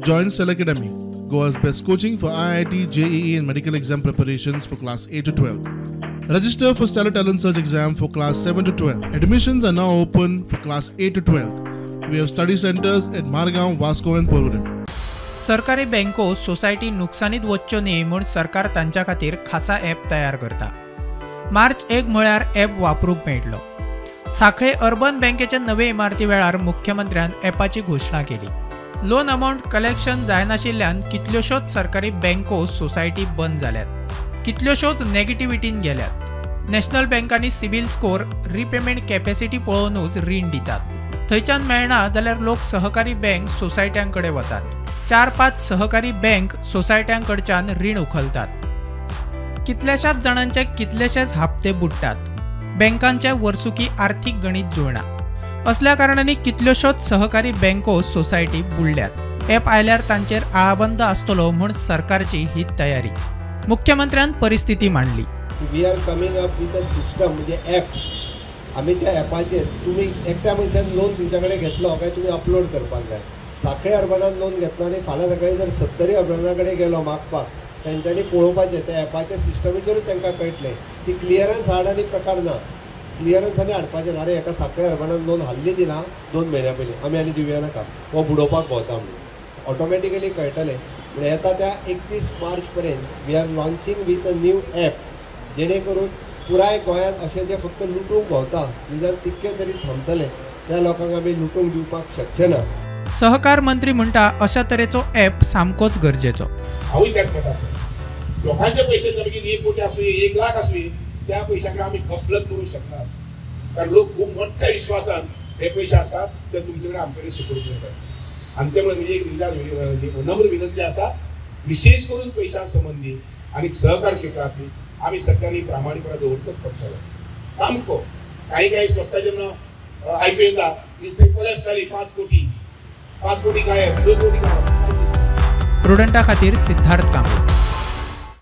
Join Stellar Academy, Goa's best coaching for IIT, JEE and medical exam preparations for class 8 to 12. Register for Stellar Talent Search exam for class 7 to 12. Admissions are now open for class 8 to 12. We have study centers at Margao, Vasco and Porvorim. सरकारी बँको society नुकसानीत वच्च्यो न्ही म्हूण सरकार तांच्या खातीर खासा app तयार करता. मार्च 1 म्हळ्यार ॲप वापरूंक मेळटलो. सांखळे अर्बन बँकेचे नवे इमारती वेळार मुख्यमंत्र्यान ॲपाची घोशणा केली. लोन अमावंट कलेक्शन जायनाशिल्ल्यान कितल्योश्योच सरकारी बँको सोसायटी बंद जाल्यात, कितल्योश्योच नेगेटिव्हिटीन गेल्यात. नॅशनल बँकांनी सिबील स्कोर, रिपेमेंट कॅपॅसिटी पळोवनूच रीण दितात. थंयच्यान मेळना जाल्यार लोक सहकारी बँक सोसायट्यां कडेन वतात. 4-5 सहकारी बँक सोसायट्यां कडच्यान रीण उखलतात. कितल्याशाच जाणांचे कितलेशेच हप्ते बुडटात. बँकांचे वर्सुकी आर्थीक गणीत जुळना. असल्या कारणांनी कितल्योश्योच सहकारी बँको सोसायटी बुडल्यात. ॲप आयल्यार तांचेर आळाबंद आसतलो म्हूण सरकारची ही तयारी. मुख्यमंत्र्यान परिस्थिती मांडली. We are coming up with a system म्हणजे ॲप. आमी त्या ॲपाचेर तुमी एकट्या मनशान लोन तुमच्या कडेन घेतलो काय तुमी अपलोड करपाक जाय. सांखळे अर्बनान लोन घेतलो आनी फाल्यां सकाळीं जर सत्तरी अर्बना कडेन गेलो मागपाक, तेंच्यांनी पळोवपाचें त्या ॲपाच्या सिस्टमीचेरूच तांकां कळटलें की क्लियरन्स हाड आनी प्रकार ना. क्लियरन्स आनी हाडपाचें ना. अरे एका सांखळे अर्बनान लोन हाल्ली दिलां 2 म्हयन्या पयलीं, आमी आनी दिवया नाका, हो बुडोवपाक भोंवता म्हणून ऑटोमॅटिकली कळटलें. पूण येता त्या 31 मार्च पर्यंत we are launching with a new app, जेणे करून पुराय गोंयांत अशें जे फक्त लुटूंक भोंवता निदान तितके तरी थांबतले, त्या लोकांक आमी लुटूंक दिवपाक शकचे ना. सहकार मंत्री म्हणटा अशा तरेचो ॲप सामकोच गरजेचो. हांवूय त्याच मताचो. लोकांचे पयशे जर 1 कोटी आसूं, 1 लाख आसूं, त्या पयशां कडेन आमी गफलत करूंक शकनात. कारण लोक खूब मोठ्या विश्वासान हे पयशे आसात ते तुमचे कडेन आमचे कडेन सुखरूप करतात. आनी त्यामुळे म्हणजे एक नम्र विनंती आसा, विशेष करून पयशां संबंदी आनी सहकार क्षेत्रांतली आमी सगळ्यांनी प्रामाणीकपणा दवरचोच पडटलो. सामको काही काही संस्था जेन्ना आयकू येता थंय कोलॅप्स जाली, 5 कोटी, 5 कोटी गायब, 6 कोटी गायब. प्रुडंटा खातीर सिद्धार्थ कांबळे.